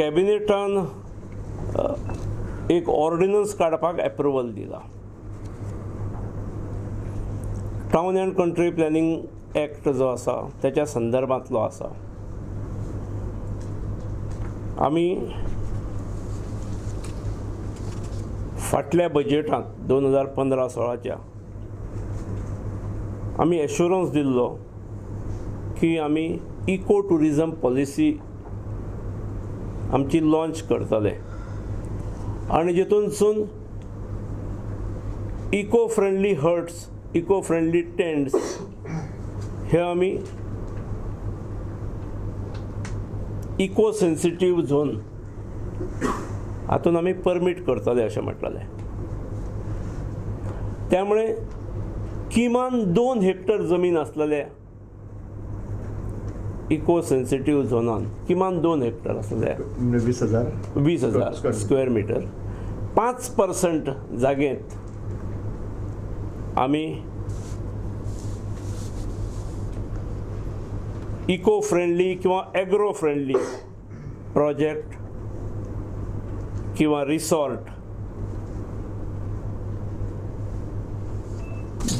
कॅबिनेटान एक ऑर्डिनन्स काडपाक एप्रुवल दिला. Town and country planning act जो आसा त्याच्या संदर्भांतलो आसा. आमी फाटल्या बजेटांत 2015-16च्या आमी एश्युरन्स दिल्लो की आमी इको ट्युरिजम पॉलिसी आमची लॉन्च करतले आनी जितूनसून eco friendly huts, eco friendly tents हे आमी इको सेन्सिटीव झोन हातून आमी परमीट करतले अशें म्हटलें. त्यामुळे किमान 2 हेक्टर जमीन आसलेले इको सेन्सिटीव झोनान किमान 2 हेक्टर आसलेले 20,000 स्क्वेअर मिटर 5% जागेंत आमी इको फ्रेंडली किंवा एग्रो फ्रेंडली प्रोजेक्ट किंवा रिसॉर्ट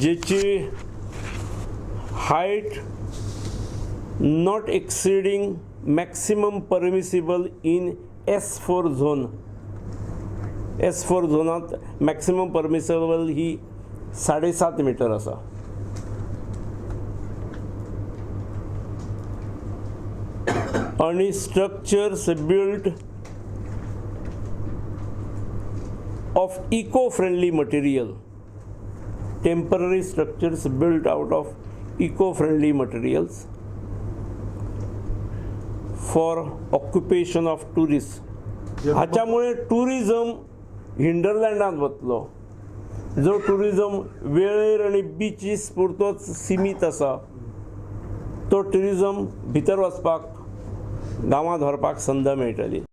जेची height not exceeding maximum permissible in S4 zone. S4 झोनांत maximum permissible ही 7.5 मिटर आसा. आनी structures built of eco friendly material, temporary structures built out of eco friendly materials for occupation of tourist. हाच्यामुळे tourism हिंडरलँडांत वतलो. जो tourism वेळेर आनी बिचीस पुरतोच सिमीत आसा तो ट्युरिजम भितर वचपाक, गांवांत व्हरपाक संद मेळटली.